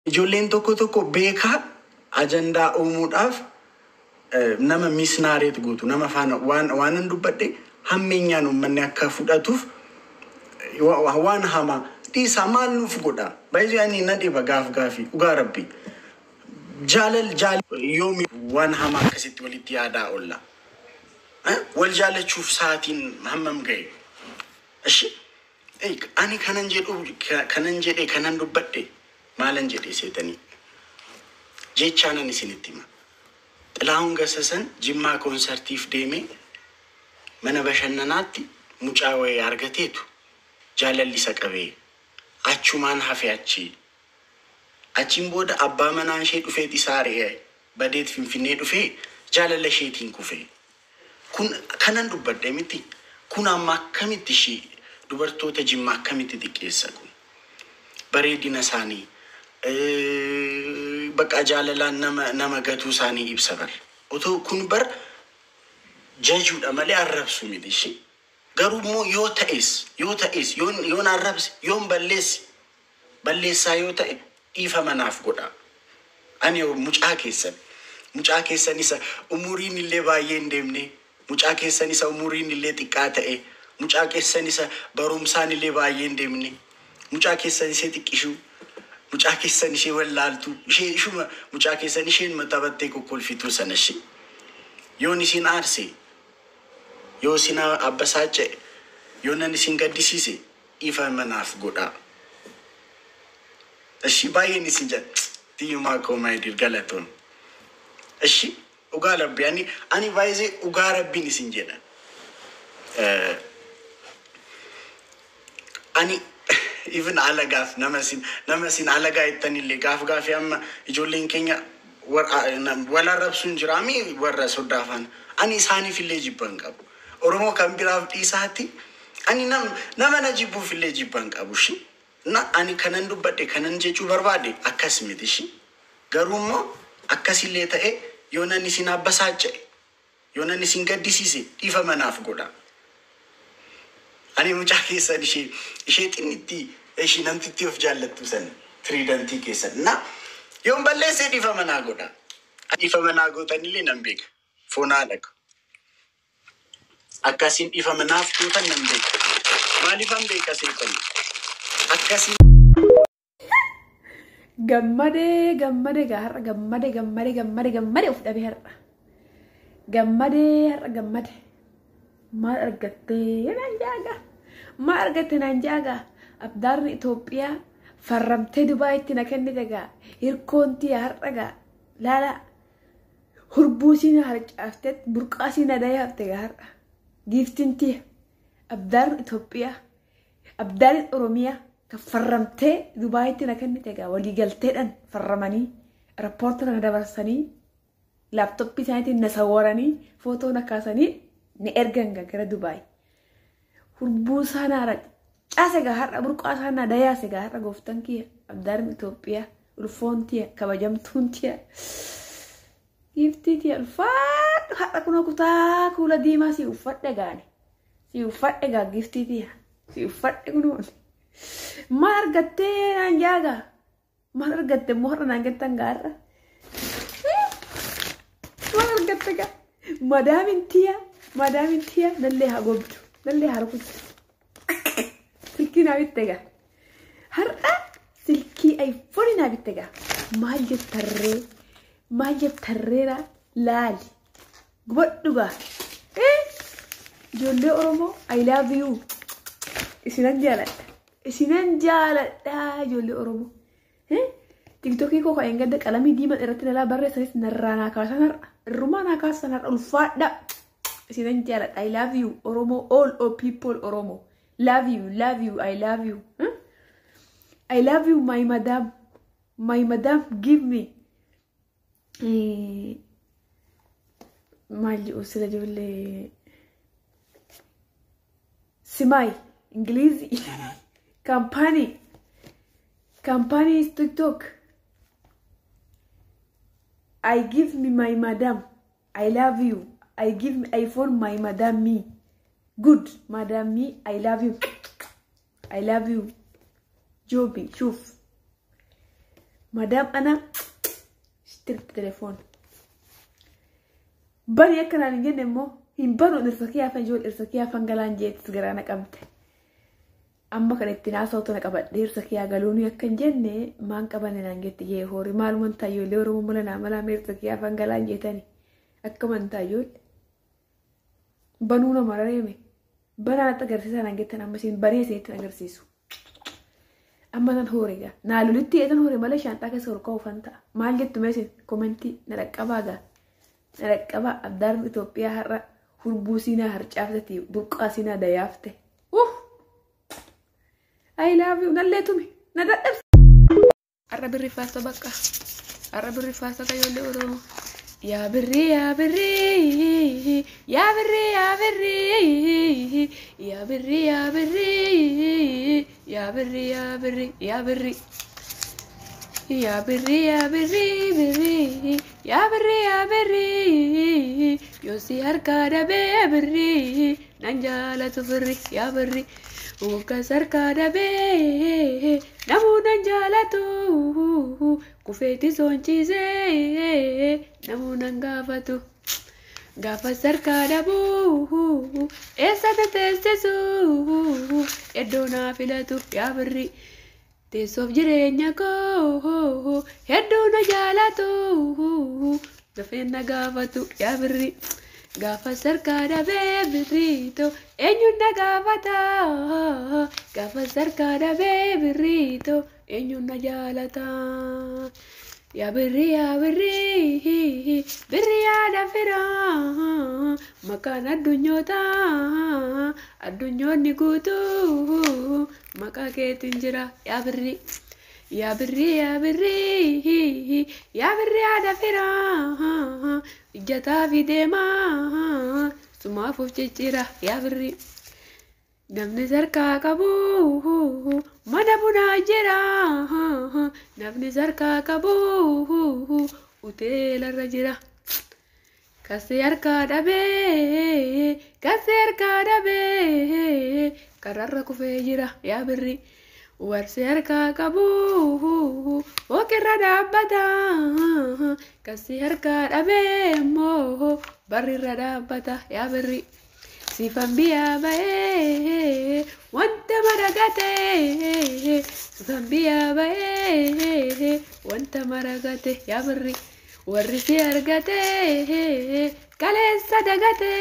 Ijoolleen tokko tokko beekaa ajandaa uumuudhaaf nama misnaareet gootu, nama faana waan dubbadhe hammeenyaan uummanni akka fudhatuuf waan hamaa dhiisaa. Maal nuuf godha? Baay'ee ani na dhiba gaaf gaafii, dhugaa rabbi. Jaalal jaal yoomi waan hamaa akkasitti walitti yaadaa oolla? Wal jaalachuuf sa'aatiin hammam ga'e? Ishi ani kanan jedhu, kanan jedhe, kanan dubbadhe maalan jedhe seetanii? Jechaanan isinitti hima. Xilaahun Gasasan Jimmaa koonsartiif deemee mana bashannanaatti mucaa wayii argateetu jaalalli isa qabee achumaan hafe achi. Achiin booda abbaa manaan ishee dhufeet isaa ari'ee badeet Finfinnee dhufee jaalala isheetiin kufee. Kun kanan dubbadhe miti. Kun amma akkamitti ishii dubartoota Jimmaa akkamitti xiqqeessa kun? Bareedina isaanii, bakka jaalalaan nama gatuu isaanii ibsa bar. Otoo kun bar jajuudha malee arrabsu miti ishii. Garuu immoo yoo ta'es yoon arrabse, yoon balleesse, balleessaa yoo ta'e dhiifama naaf godha. Ani mucaa keessan, mucaa keessan isa umuriin illee baay'ee hin deemne, mucaa keessan isa umuriin illee xiqqaa ta'e, mucaa keessan isa barumsaan illee baay'ee hin deemne, mucaa keessan ishee xiqqishuu, mucaa keessan ishee wallaaltuu, ishee ishuma mucaa keessan isheen taphattee kokkolfituu sana ishee. Yoon isin aarse, yoo isin abbasaaca'e, yoo nan isin gaddisiise dhiifama naaf godhaa. Ishi, baay'een isin jedha. Tiyyumaa koo, my dear, galatoon. Ishi, dhugaa rabbi, ani baay'ee dhugaa rabbiin isin jedha. Ani even alagaaf nama isin alagaa jettanillee gaaf gaafii amma ijoolleen keenya wal arrabsuun jiraami warra soddaa faana. Ani isaaniif illee jibba hin qabu. Oromoo kan biraaf dhiisaatti ani nama na jibbuuf illee jibba hin qabu. Shi. Na ani kanan dubbadhe, kanan jechuu barbaade akkas miti shi. Garuu immoo akkasillee ta'e yoo nan isin abbasaaca'e, yoo nan isin gaddisiise dhiifama naaf godha. Ani mucaa keessan ishee xinnitti, ishee namtitti of jaallattu san, tiriidantii keessan. Na yoon balleessee dhiifama naa godha. Dhiifama naa gootanillee nan beeka. Foon haadha ko. Akkasiin dhiifama naaf gootan nan beeka. Maaliifan beeka seetanii? Akkasiin Gammadee, gammadee gaa har'a, gammadee, gammadee, gammadee, gammadee of dhabe har'a. Gammadee har'a, gammade. Maal argattee naan jaagaa? Maal argatte naan jaagaa? Abdaarri Itoophiyaa farramtee Dubaayitti na kennite gaa. Hirkoon tiyya har'a gaa. Laala, hurbuu siin harcaaftee burqaa siin adayee hafte gaa har'a. Giiftiin tiyya. Abdaarri Itoophiyaa. Abdaarri Oromiyaa kan farramtee Dubaayitti na kennite egaa waliigalteedhaan farramanii rappoorta kana dabarsanii laaptooppii isaaniitiin na sawwaranii footoo na kaasanii ni ergan gara Dubaay. Hurbuu isaa na caase gaa har'a, burqaa isaa na dayaase gaa har'a gooftaan kiyya, abdaarri Itoophiyaa, ulfoon tiyya, kabajamtuun tiyya, giiftii tiyya, ulfaadhu. Har'a kunoo kutaa kuula diimaa si uffadhe gaani, si uffadhe gaa, giiftii tiyya, si uffadhe kunoo. Maal argattee naan jaagaa? Maal argatte immoo har'a naan jettan gaarra? Maal argatte gaa? Madaamin tiyya, madaamin tiyya nallee haa gobdu, nallee haa rukuttu. Silkii naa bitte gaa. Har'a silkii iPhone naa bitte gaa. Maal jettarree? Maal jettarreera? Laali. Gubadhu gaa. Ijoollee Oromoo, I love you. Isinan jaaladha. Isinan jaaladha, ijoollee Oromoo. TikTokii koo kan gadda qalamii diimaa irratti nalaa barreessanis narraa naa kaasan har'a. Irrumaa naa kaasan har'a, ulfaadha. Isinan jaaladha. I love you Oromoo, all of people Oromoo. Love you, love you, I love you. I love you, my madam. My madam give me. Maal jedhu sila ijoollee? Simaay Ingilizii. Kaampaanii. Company is TikTok. I give me my madam. I love you. I give me iPhone, my madam me. Good madam me. I love you. I love you. Jobi, shuf. Madaam ana sitti telefoon. Bani akkanaan hin jenne immoo hin banu dhirsa kiyyaa afaan ijoollee dhirsa kiyyaa afaan galaan jeettis garaa na qabde. Amma kan ittiin haasawtu na qabadhe dhirsa kiyyaa galuun akka hin jenne maan qabanne naan jetti jee hoori maaluman taayyoollee Oromoo mala naa malaa dhirsa kiyyaa afaan galaan jeetani akka man taayyoollee. Banuu nama rareeme banaa natti agarsiisaa naan jettan amma isin banee isinitti agarsiisu. Amma nan hoore gaa naa lolitti eetan hoore malee shaanxaa keessa ol ka'uufan ta'a. Maal jettu mee isin komentii na dhaqqabaa gaa. Na dhaqqabaa abdaarri Itoophiyaa har'a hurbuu siinaa harcaafteti burqaa siinaa dayaafte. Uff! I love you nallee tumi na dadhabse. Har'a birri faasta bakka. Har'a birri faasta kayoollee Oromoo. Yaa birri yaa birri yaa birri yaa birri yaa birri yaa birri yaa birri yaa birri yaa birri yaa birri yaa birri birri yaa birri yaa birri yoosi harkaa dhabee birri nan jaalatu firri yaa birri Waggaas harkaa dhabee namuu nan jaalatu kufeetti soonchiisee namuu nan gaafatu. Gaafas harkaa dhabuu eessa na teessisu iddoo naa filatu yaa birri. Teessoof jireenya koo hedduu na jaalatu dafeen na gaafatu yaa birri. Gaafas harkaa dhabee birriito eenyuun na gaafata? Gaafas harkaa dhabee birriito eenyuun na jaalata? Yaa birri yaa birri birri yaada firaa maqaan addunyoota addunyoonni guutuu maqaa keetiin jira yaa birri. Yaa birri yaa birri yaa birri yaada firaa ijjataa fi deemaa sumaaf of ciccira yaa birri. Namni sarkaa qabu mana bunaa jira namni sarkaa qabu hoteelarra jira. Kasee harkaa dhabee kasee harkaa dhabee kararra kufee jira yaa birri. Warsee harkaa qabu fooqirra dhaabbata kasee harkaa dhabee immoo barrirra dhaabbata yaa birri. Siifan biyyaa ba'ee wanta maragate siifan biyyaa ba'ee wanta maragate yaa birri. Warri si argate kaleessa dagate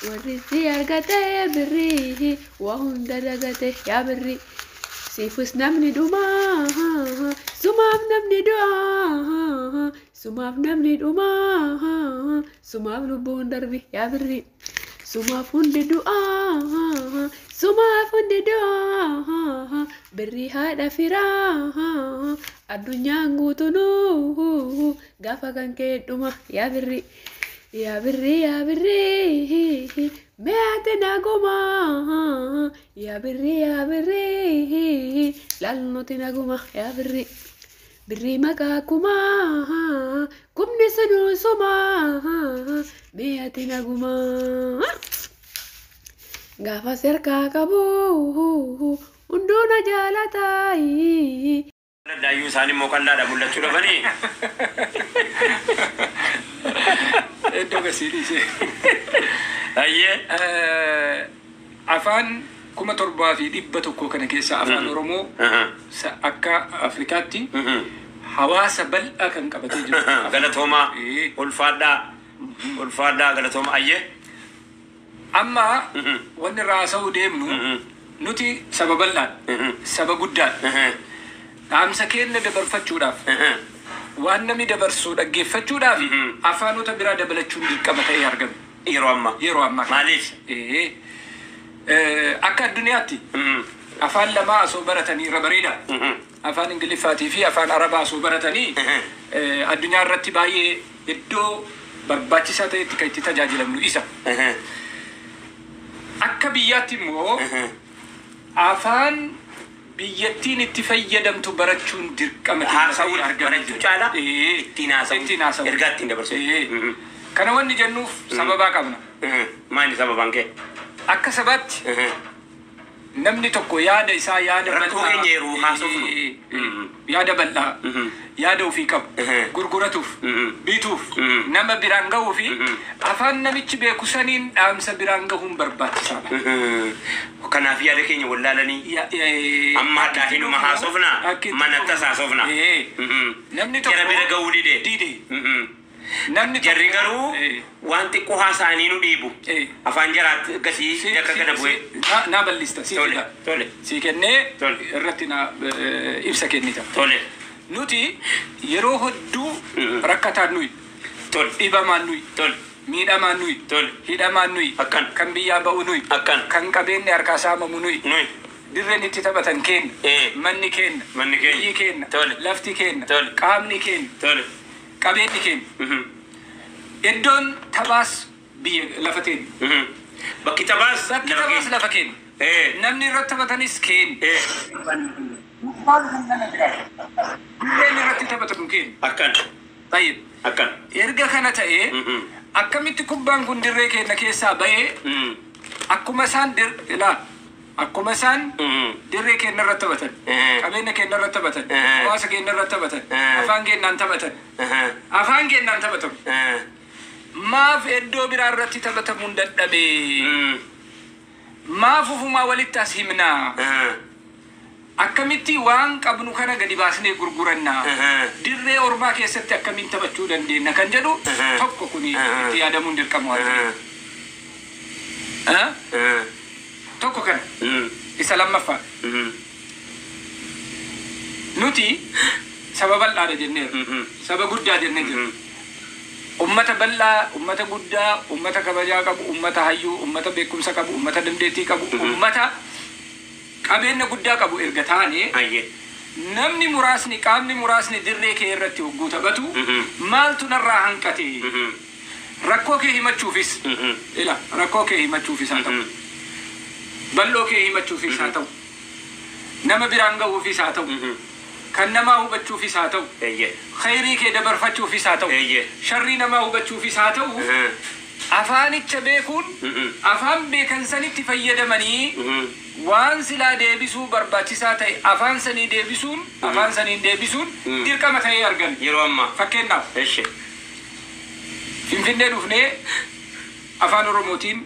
warri si argate birri waa hunda dagate yaa birri. Siifus namni dhumaa sumaaf namni du'aa sumaaf namni dhumaa sumaaf lubbuun darbi yaa birri. Sumaaf hundi du'aa sumaaf hundi du'aa birri haadha firaa addunyaan guutunuu gaafa kan kee dhuma yaa birri. Yaa birri yaa birri mee'aati naguma yaa birri yaa birri laalnuti naguma yaa birri. Birri maqaa kumaa kumni sunuu sumaa mee'aati naguma. Gaafa harkaa qabu hunduu na jaalataayi. Daayyuu isaanii immoo qal'aadha mul'achuu dhabanii. Iddoo gasii dhiisee. Ayyee. Afaan 7100 kana keessa afaan Oromoo akka Afrikaatti hawaasa bal'aa kan qabatee jiru. Galatoomaa. Ulfaadhaa. Ulfaadhaa galatoomaa. Ayyee. Amma wanni irraa haasa'uu deemnu nuti saba bal'aadha. Saba guddaadha. Dhaamsa keenya dabarfachuudhaaf waan namni dabarsu dhaggeeffachuudhaaf afaanota biraa dabalachuun dirqama ta'ee argame. Yeroo ammaa. Yeroo ammaa. Maaliif? Akka addunyaatti afaan lamaa osoo baratanii irra bareeda. Afaan Ingiliffaatii fi afaan Arabaa osoo baratanii addunyaa irratti baay'ee iddoo barbaachisaa ta'etti kan itti tajaajilamnu isa. Akka biyyaatti immoo afaan biyyattiin itti fayyadamtu barachuun dirqama Haasa'uun barachuu caalaa ittiin haasa'uun ittiin haasa'uun ergaa ittiin dabarsuu. Kana wanni jennuuf sababaa qabna. Maali sababaan kee? Akka sabaatti Namni tokko yaada isaa yaada Rakkoo bal'aa keenya yeroo haasofnu. Yaada bal'aa yaada ofii qabu gurguratuuf bituuf nama biraan gahuu fi afaan namichi beeku saniin dhaamsa biraan gahuun barbaachisaadha. Kanaaf yaada keenya wallaalanii amma hadhaa hinuma haasofna manattas haasofna. Namni tokko Jara bira gahuu dide. Dide. Namni tokko Jarri garuu waan xiqqoo haasa'anii nu dhiibu. Afaan jaraatti gasii jakka gada bu'ee. Na bal'ista si Tole fida. tole Si kennee Tole. irratti na ibsa kennita. Tole Nuti yeroo hedduu rakkataan nuyi, tole dhibamaan nuyi, tole miidhamaan nuyi, tole hidhamaan nuyi, Akkan. kan biyyaa ba'u nuyi, Akkan. kan qabeenyi harkaa saamamu nuyi, Nuyi. Dirreen itti taphatan keenya, manni keenya, Manni keenya. Biyyi keenya, Tole. Lafti keenya, Tole. Qaamni keenya, Tole. Qabeenyi keenya. Iddoon taphaas biyya lafa teenya. Bakki taphaas Bakki lafa taphaas keenya. Lafa keenya. Namni irratti taphatanis keenya. Dirreen irratti taphatan keenya. Akkan. Tayyib. Akkan. Erga kana ta'ee akkamitti kubbaan kun dirree keenya keessaa ba'ee akkuma isaan dir ilaa akkuma isaan dirree keenya irratti taphatan, qabeenya keenya irratti taphatan, hawaasa keenya irratti taphatan, afaan keenyaan taphatan, afaan keenyaan taphatamu. Maaf iddoo biraa irratti taphatamuun dadhabe? Maaf ufumaa walitti as himnaa? Akkamitti waan qabnu kana gadi baasnee gurgurannaa? Dirree ormaa keessatti akkamiin taphachuu dandeenya kan jedhu tokko kuni itti yaadamuun dirqama waan ta'eef. Tokko kana isa lammaffaa. Nuti saba bal'aadha jenneerra. Saba guddaa jennee jirra. Ummata bal'aa, ummata guddaa, ummata kabajaa qabu, ummata hayyuu, ummata beekumsa qabu, ummata dandeettii qabu, ummata qabeenya guddaa qabu erga taane Ayyee. Namni muraasni qaamni muraasni dirree kee irratti hogguu taphatu maaltu narraa hanqate? Rakkoo kee himachuufis ila rakkoo kee himachuufis haa ta'u, bal'oo kee himachuufis haa ta'u, nama biraan gahuufis haa ta'u, kan namaa hubachuufis haa ta'u, Eeyyee. Khayrii kee dabarfachuufis haa ta'u, Eeyyee. Sharrii namaa hubachuufis haa ta'u, afaanicha beekuun afaan beekan sanitti fayyadamanii waan silaa deebisuu barbaachisaa ta'e afaan sanii deebisuun afaan saniin deebisuun dirqama ta'ee argan. Yeroo ammaa. Fakkeenyaaf Eshi. Finfinnee dhufnee afaan Oromootiin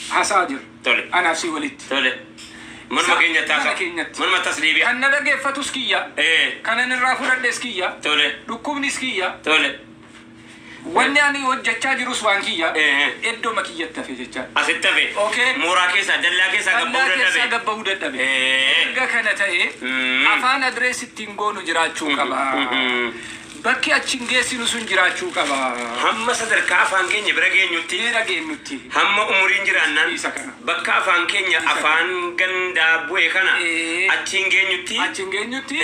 haasa'aa jirra. Tole. Anaaf si walitti. Tole. Manuma keenyatti Mana haasa'u. keenyatti. Manuma tas deebi'a. Kan na dhaggeeffatus kiyya. Kanan irraa fudhadhes kiyya. Tole. Dhukkubnis kiyya. Tole. Wanni ani hojjechaa jirus waan kiyya. Eh. Iddooma kiyyatti hafe jechaadha. Asitti hafe. Okay. Mooraa keessaa dallaa keessaa Dallaa gabba'uu keessaa dadhabe. gabba'uu dadhabe. Erga kana ta'e afaan address ittiin goonu jiraachuu qaba. Bakki achi hin geessinu sun jiraachuu qaba. Hamma sadarkaa afaan keenya bira geenyutti. Bira geenyutti. Hamma umuriin jiraannaan Isa kana. Bakka afaan keenya afaan gandaa bu'e kana achiin geenyutti. Achi hin geenyutti.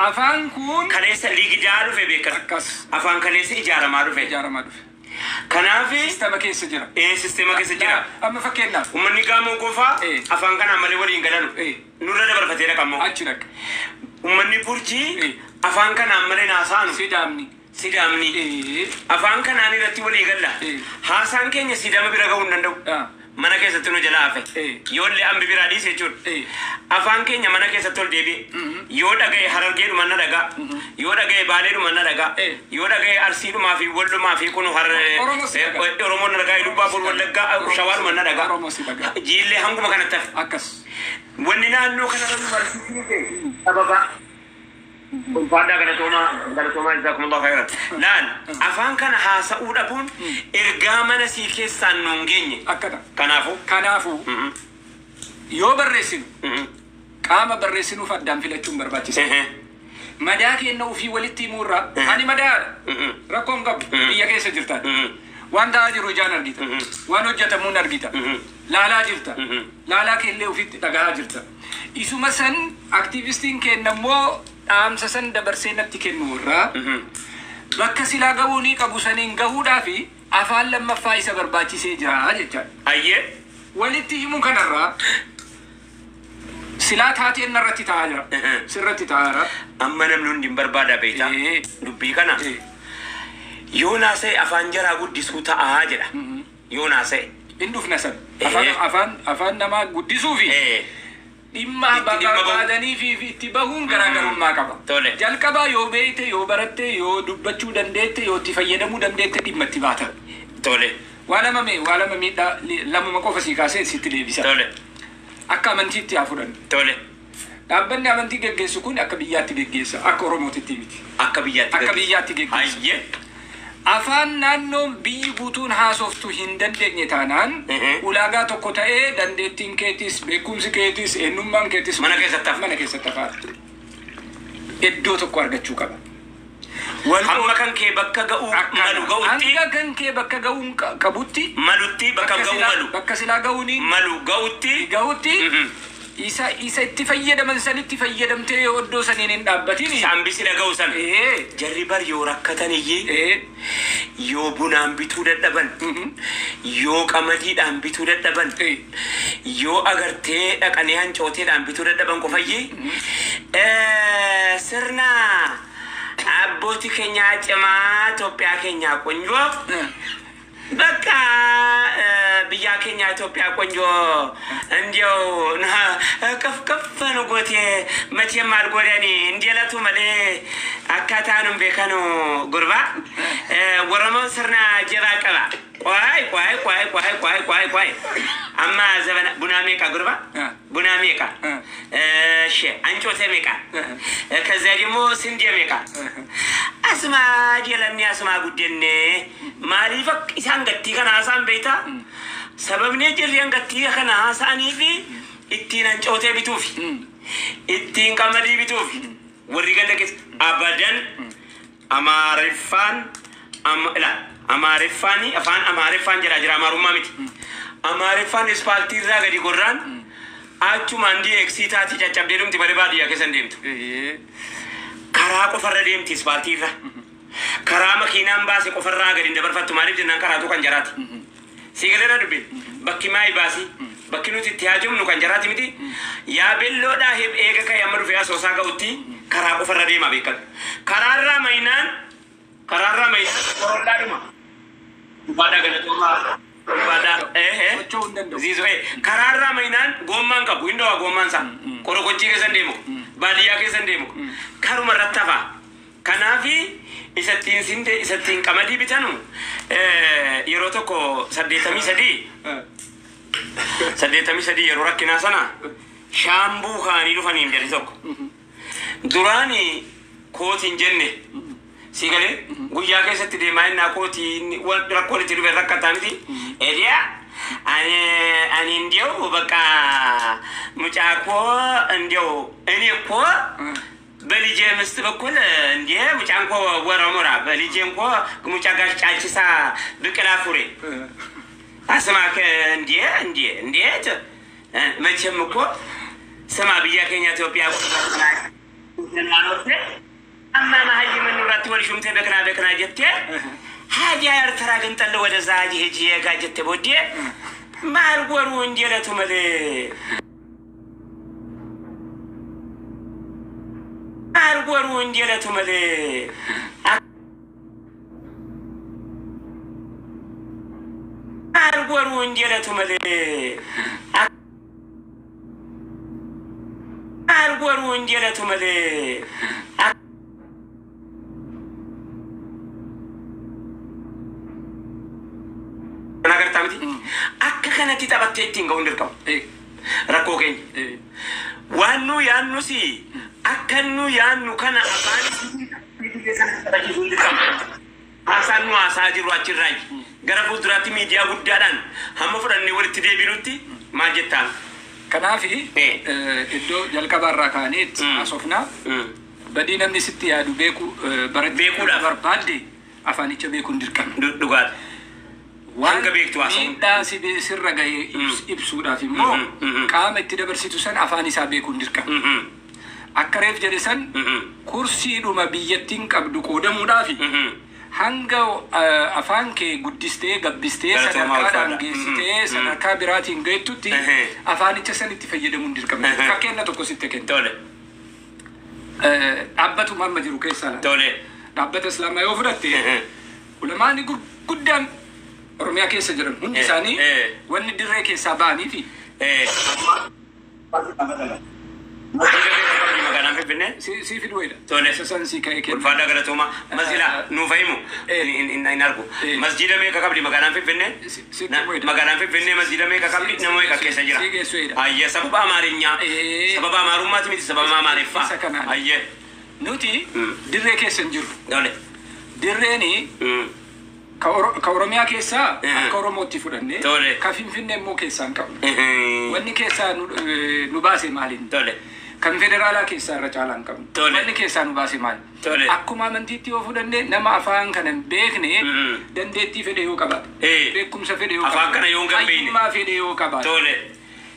Afaan kun Kaleessa ligidaa dhufe beekan. Akkas. Afaan kaleessa ijaaramaa dhufe. Ijaaramaa dhufe. Kanaaf Sistema keessa jira. Sistema keessa jira. Amma fakkeenyaaf. Uummanni Gaamoo qofaa afaan kanaan malee waliin galanu. Nurra dabarfatee dhaqammoo. Achi dhaqa. Uummanni Burjii afaan kanaan malee naasaanu. Sidaamni. Sidaamni. Afaan kanaan irratti walii galla. Haasaan keenya Sidaama bira gahuu hin danda'u. Mana keessatti nu jala hafe. Yoollee ambi biraa dhiise jechuudha. Afaan keenya mana keessatti ol deebi'e. Yoo dhaga'e Harargeedhuma na dhagaa. Yoo dhaga'e Baaleedhuma na dhagaa. Yoo dhaga'e Arsiidhumaa fi Wallumaa fi kun Oromoos ni dhagaa. Oromoon na dhagaa. Ilubbaabur Wallaggaa Shawaadhuma na dhagaa. Oromoos ni dhagaa. Jiillee hanguma kanatti hafe. Akkas. Wanni naannoo kanarra nu barsiisuu ta'e sababa. Ulfaadhaa galatoomaa galatoomaa jazakumullahu khairan. Laal afaan kana haasa'uu dhabuun ergaa mana sii keessaan nuun geenye. Akkana. Kanaafuu. Kanaafuu yoo barreessinu qaama barreessinuuf addaan filachuun barbaachisaadha. Madaa keenya ofii walitti himuurraa ani madaadha. Rakkoo hin qabu biyya keessa jirtan. Waan ta'aa jiru ijaan argita. Waan hojjetamuun argita. Laalaa jirta. Laalaa keellee ofitti dhagahaa jirta. Isuma san aktiivistiin keenya immoo dhaamsa san dabarsee natti kennu irraa bakka silaa gahuu ni qabu saniin gahuudhaa fi afaan lammaffaa isa barbaachisee jira jechaadha. Ayyee. Walitti himuu kanarraa silaa taateen narratti ta'aa jira. Sirratti ta'aa jira. Amma namni hundi hin barbaada beektaa. Dubbii kana. Yoo naasa'e afaan jaraa guddisuu ta'aa jedha. Yoo naasa'e. Hin dhufna san. Afaan afaan afaan namaa guddisuu fi Dhimma Itti dhimma bahu. Barbaadanii fi itti bahuun garaagarummaa qaba. Tole. Jalqabaa yoo beekte, yoo baratte, yoo dubbachuu dandeette, yoo itti fayyadamuu dandeette, dhimma itti baata. Tole. Waa lama mee, waa lama miidhaa lamuma qofa sii kaasee sitti deebisa. Tole. Akka amantiitti haa fudhannu. Tole. Dhaabbanni amantii geggeessu kun akka biyyaatti geggeessa. Akka Oromootitti miti. Akka biyyaatti Akka biyyaatti geggeessa. Hayyee. Afaan naannoon biyyi guutuun haasoftu hin dandeenye taanaan, ulaagaa tokko ta'ee dandeettiin keetis, beekumsi keetis, eenyummaan keetis Mana keessatti hafa. Mana keessatti hafaa. Iddoo tokko argachuu qaba. Hamma kan kee bakka ga'uu malu ga'utti. Hanga kan kee bakka ga'uu qabutti. Malutti, bakka ga'uu malu. Bakka silaa ga'uuni. Malu ga'utti. Ga'utti. Isa itti fayyadaman sanitti fayyadamtee yoo iddoo saniin hin dhaabbatin. Saambisi dhaga'u sana. Jarri bar yoo rakkatan iyyee, yoo bunaan bituu dadhaban, yoo qamadiidhaan bituu dadhaban, yoo agartee dhaqanii hancooteedhaan bituu dadhaban qofayyee, sirna abbootii keenyaa cimaa, Itoophiyaa keenyaa ቆንጆ, በቃ biyya keenya ኢትዮጵያ ቆንጆ፣ እንዲያው ቅፍ ቅፍ ንጎቴ መቼም አልጎደኒ እንዲለቱ መሌ አካታኑም ቤከኑ ጉርባ ወረሞን ስርና ጀባ ቀባ። ቆይ ቆይ ቆይ ቆይ ቆይ ቆይ ቆይ፣ አማ ዘበና ቡና ሜቃ ጉርባ፣ ቡና ሜቃ፣ እሺ አንጮቴ ሜቃ፣ ከዚያ ደግሞ ስንዴ ሜቃ፣ አስማ ጀለኒ አስማ ጉደኔ maaliif akka isaan gattii kana haasa'an beektaa? Sababni jirreen gattii kana haasa'anii fi ittiin hancootee bituufi, ittiin qamadii bituufi. Warri ganda keessa abadan Amaariffaan ila Amaariffaan, afaan Amaariffaan jedhaa jira, Amaarummaa miti. Amaariffaan ispaaltii irraa gadi gorraan achumaan DX taati caccabdee dhumti malee baadiyyaa keessa hin deemtu. Karaa qofarra deemti ispaaltii irra. Karaa makiinaan baase qofarraa gadi hin dabarfattu. Maaliif jennaan karaatu kan jaraati. Si galeera dubbi bakki maayi baasii bakki nuti itti haajomnu kan jaraati miti. Yaa belloodhaa eega ka'e amma dhufee Asoosaa ga'utti karaa qofarra deema beekatu. Karaarraa maayinaan korollaadhuma. Dhufaadhaa, galatoomaa. Dhufaadhaa. Socho'uu hin danda'u. Ziizoo karaarraa maayinaan goommaan qabu hin dhawaa goommaan isaa. Korokochii keessa hin deemu. Baadiyyaa keessa hin deemu. Karuma irratti hafaa. Kanaafi isattiin sinde, isattiin qamadii bitanu, yeroo tokko 83 yeroo rakkinaa sana Shaambuu kaanii dhufaniin jedhe tokko. Duraani kootiin jenne si galee guyyaa keessatti deemaa innaa kootiin rakkoon itti dhufe rakkataa miti. Ediyaa ani እንዲያው በቃ ሙጫ እኮ እንዲያው እኔ እኮ በልጄ ምስት በኩል እንዴ ሙጫ እንኮ ወረሞራ በልጄ እንኮ ሙጫ ጋሽ ጫልቺሳ ብቅላ ፉሬ አስማ እንዴ እንዴ እንዴት መቼም እኮ ስማ ብያ keenya ኢትዮጵያ አማ መሀይም ንብረት ወልሹምቴ በክና በክና ጀቴ ሀዲያ ኤርትራ ግንጠል ወደዛ ሂጂ ጋ ጀቴ ቦዴ ማልጎሩ እንጀለቱ መሌ ማልጎሩ እንጀለቱ መሌ ማልጎሩ እንጀለቱ መሌ ማልጎሩ እንጀለቱ መሌ agartaa miti, akka kanatti taphattee ittiin ga'uun dirqama rakkoo keenya waan nu yaannus akka nu yaannu kana afaan haasaan nu haasaa jirru achirraayi gara fuulduraatti miidiyaa guddaadhaan hamma fudhannee walitti deebinutti maal jettaan? Kanaaf iddoo jalqabaarraa kaanee haasofnaa, badii namni sitti yaadu beeku barachuu Beekuudhaaf. Barbaadde afaanicha beekuun dirqama. Dhugaadha. Waan Hanga beektu haasa'u. Miidhaa si sirra gahee ibsuudhaaf immoo qaama itti dabarsitu san afaan isaa beekuun dirqama. Akka reef jedhe san, kursiidhuma biyyattiin qabdu qoodamuudhaafi hanga afaan kee guddistee gabbistee Galatoomaa, sadarkaadhaan ulfaadha. geessitee sadarkaa biraatiin geettutti afaanicha san itti fayyadamuun dirqama. Fakkeenya tokko sitti kenna. Tole. Dhaabbatuma amma jiru keessaa laata. Tole. Dhaabbata Islaamaa yoo fudhatte, ulamaani gurguddaan Oromiyaa keessa jiran hundi isaanii wanni dirree keessaa ba'anii fi Magaalaan Finfinnee? Si fiduudha. Tole. Isa san si ka'e kenna. Ulfaadhaa galatoomaa. Masjida nuuf himu. Hin argu. Masjida meeqa qabdi magaalaan Finfinnee? Si himuudha. Magaalaan Finfinnee masjida meeqa qabdi? Nama meeqa keessa jira? Si geessuudha. Ayyee sababa Amaarinyaa. Sababa Amaarummaati miti sababa Amaariffaa. Isa kanaan. Ayyee. Nuti dirree keessa hin jirru. Tole. Dirreeni ka Oromiyaa keessaa akka Oromootti fudhanne Tole. ka Finfinnee immoo keessaa hin qabnu. Wanni keessaa nu baase maaliin? Tole. Kan federaalaa keessaa irra caalaa hin qabnu. Tole. Wanni keessaa nu baase maali? Tole. Akkuma amantiitti yoo fudhanne nama afaan kana hin beekne dandeettii fedhe yoo qabaate. Beekumsa fedhe yoo Afaan kana yoo hin beekne. Hayyummaa fedhe yoo qabaate. Tole.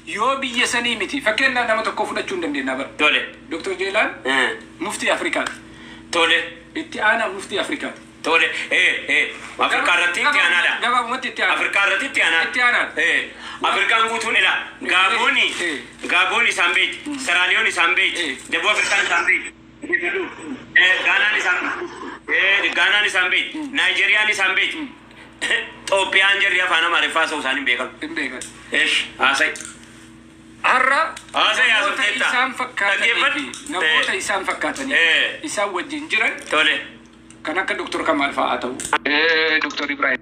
Yoo biyya sanii miti fakkeenyaaf nama tokko fudhachuu hin dandeenya bara. Tole. Dr. Jeelaan muftii Afrikaati. Tole. Itti aanaa muftii Afrikaati. Tole. Afrikaa irratti itti aanaadha. Gabaabumatti itti aanaa. Afrikaa irratti itti aanaadha. Itti aanaadha. Afrikaan guutuun ila Gaabooni Gaaboon isaan beekti. Seraaliyoon isaan beekti. Debuu Afrikaan isaan beekti. Gaanaan isaan Gaanaan isaan beekti. Naayijeeriyaan isaan beekti. Xoophiyaan jarri afaan Amaariffaa soo isaan hin beekan. Hin beekan. Eesh haasai. Har'a Haasai namoota haasofteetta. isaan fakkaatanii fi namoota isaan fakkaatanii isaan wajjin jiran Tole. kan akka Dr. Kamal fa'aa ta'u. Dr. Ibrahim.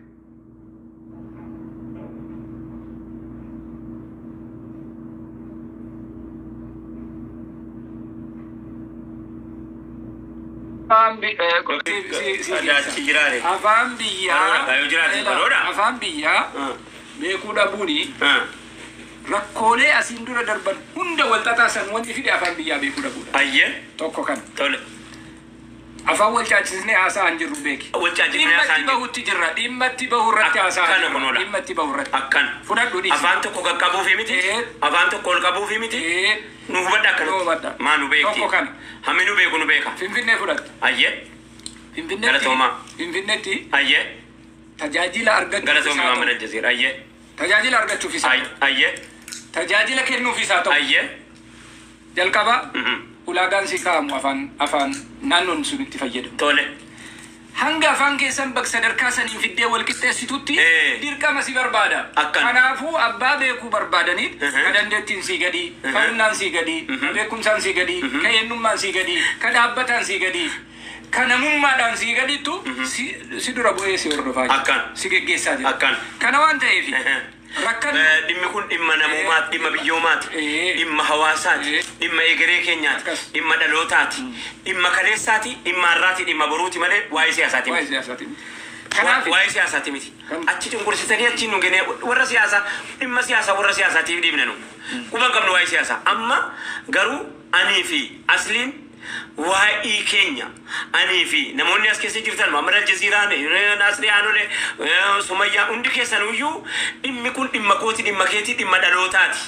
Afaan biyyaa afaan biyyaa beekuu dhabuuni rakkoolee asiin dura darban hunda wal xaxaasan wanti fide afaan biyyaa beekuu dhabuudha. Ayyee. Tokko kana. Tole. Afaan wal caachisnee haasa'aa jirru beeki. Wal caachisnee haasa'aa Dhimma itti bahutti jirra. Dhimma itti bahu irratti haasa'aa jirra. Dhimma itti bahu irratti. Akkana. Fudhadhu dhiisi. Afaan tokko qaqqabuufi miti. Afaan tokko ol qabuufi miti. Nu hubadha akkana. Nu hubadha. Maa nu beekti. Tokko kana. Hammi nu beeku nu beeka. Finfinnee fudhatta. Ayyee. Finfinneetti. Galatoomaa. Finfinneetti. Ayyee. Tajaajila argachuuf Galatoomi Maamad Aljazeera. Ayyee. Tajaajila argachuuf isaa ta'u. Ayyee. Tajaajila kennuuf isaa ta'u. Ayyee. Jalqaba. Ulaagaan si kaa'amu afaan naannoon sun itti fayyadamu. Tole. Hanga afaan keessan bakka sadarkaa saniin fiddee wal qixxeessitutti dirqama si barbaada. Kanaafuu abbaa beekuu barbaadaniif ka dandeettiin sii gadii, ka humnaan sii gadii, ka beekumsaan sii gadii, ka eenyummaan sii gadii, ka dhaabbataan sii gadii, ka namummaadhaan sii gadiittu si dura bu'ee si hordofaa jira. Si geggeessaa jira. Kana waan ta'eef Dhimmi kun dhimma namummaati, dhimma biyyoomaati, dhimma hawaasaati, dhimma egeree keenyaati, dhimma dhalootaati, dhimma kaleessaati, dhimma har'aati, dhimma boruuti malee waa'ee siyaasaati miti. Waa'ee siyaasaati miti. Achi cunqursitanii achi nu genne warra siyaasaa dhimma siyaasaa warra siyaasaatiif dhiibne nu. Quba hin qabnu waa'ee siyaasaa. Amma garuu anii fi asliin waa'ee keenya anii fi namoonni as keessa jirtan Muhammad Aljazeeraan, Asli Aanolee, Sumayyaa hundi keessan iyyuu dhimmi kun dhimma kooti, dhimma keetii, dhimma dhalootaati.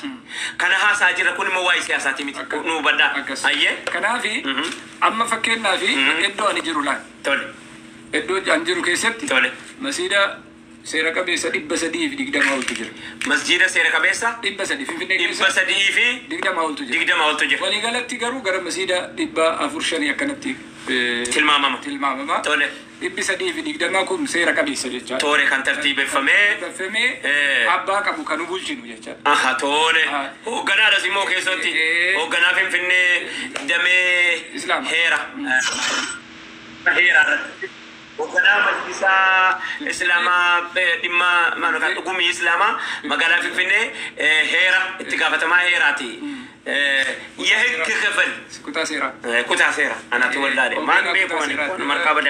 Kana haasaa jira kun immoo waa'ee siyaasaati miti. Nu hubadhaa. Ayyee. Kanaafi amma fakkeenyaaf iddoo ani jiru laal. Tole. Iddoo ani jiru keessatti. Tole. Masiida seera qabeessa 320 oltu jira. Masjiida seera qabeessa? 300 Finfinnee keessa. 320 oltu jira. 20 oltu jira. Waliigalatti garuu gara masiida 405 akkanatti tilmaamama. Tilmaamama. Tole. 320 kun seera qabeessa jechaadha. Tole kan tartiibeffamee. Tartiibeffamee abbaa qabu kan nu bulchinu jechaadha. Aha tole. Hoogganaadhas immoo keessatti. Hoogganaa Finfinnee damee heera. Heera irratti. Hoogganaa majlisaa Islaamaa dhimma dhugumii Islaamaa magaalaa Finfinnee heera itti gaafatamaa heeraati. የህግ ክፍል ኩታ ሴራ አናቱ ወላዴ ማን ቤኩ አኑ መርካ በዳ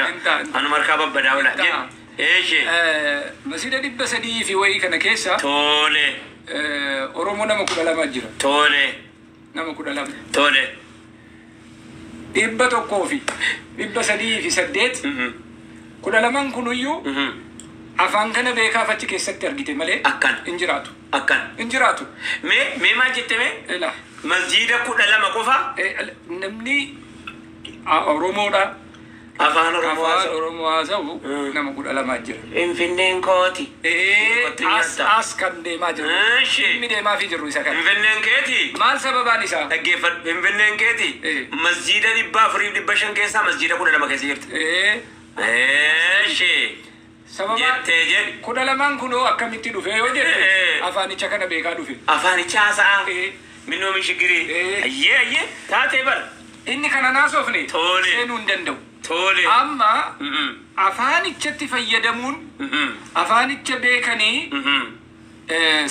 አኑ መርካ በበዳ ወላ እሺ መሲደ 300 fi wayii kana keessa tole Oromoo nama 12 jira tole nama 12 tole 100 fi 308 12 kunuyyuu afaan kana beekaaf achi keessatti argite malee akkan hin jiraatu. Akkan hin jiraatu. Mee maal jette mee? Masjiida 12 qofa? Namni Oromoodha. Afaan Oromoo haasa'u. Oromoo haasa'u nama 12 jira. Finfinneen kooti. As kan deemaa jiru. Inni deemaa fi jiru isa kana. Finfinneen keeti. Maal sababaan isaa? Dhaggeeffadhu. Finfinneen keeti. Masjiida 400 500 keessaa masjiida 12 keessa jirti. Eeshi. Sababa 12 kunoo akkamitti dhufe yoo jedhe afaanicha kana beekaa dhufe. Afaanicha haasa'a. Minnoo mishigirii. Eh. Ayyee ayyee taatee bara. Inni kana naasofne Tole. seenuu hin danda'u. Tole. Amma afaanichatti fayyadamuun afaanicha beekanii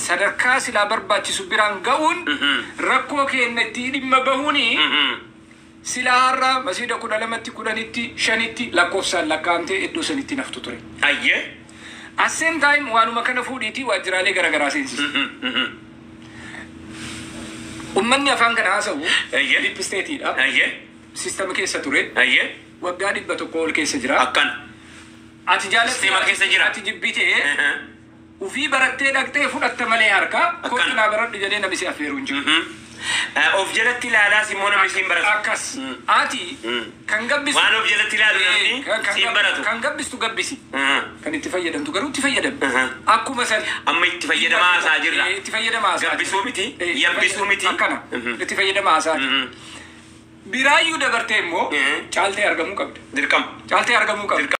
sadarkaa silaa barbaachisu biraan ga'uun rakkoo keenya itti dhimma bahuuni silaa har'a masiida 12tti 10tti 5tti lakkoofsaan lakkaa'amtee iddoo sanitti naftu ture. Ayyee. At same time waanuma kana fuudhiitii waajjiraalee garaagaraa seensisa. Uummanni afaan kana haasa'u Ayyee. deep stateiidha. Ayyee. Systema keessa ture. Ayyee. Waggaa 100 ol keessa jira. Akkana. Ati jaalattee Sistema keessa jira. Ati jibbitee ufii barattee dhaqxee fudhatta malee harkaa kottu naa baradhu jedhee namni si affeeru hin jiru. Of jalatti ilaalaas immoo namni siin baratu. Akkas. Ati kan gabbistu. Waan of jalatti ilaalu namni siin baratu. Kan gabbistu gabbisi. Kan itti fayyadamtu garuu itti fayyadami. Akkuma san. Amma itti fayyadamaa haasaa jirra. Itti fayyadamaa haasaa. Gabbisuu miti, yabbisuu miti. Akkana. Itti fayyadamaa haasaa. Biraayyuu dabartee immoo caaltee argamuu qabda. Dirqama. Caaltee argamuu qabda.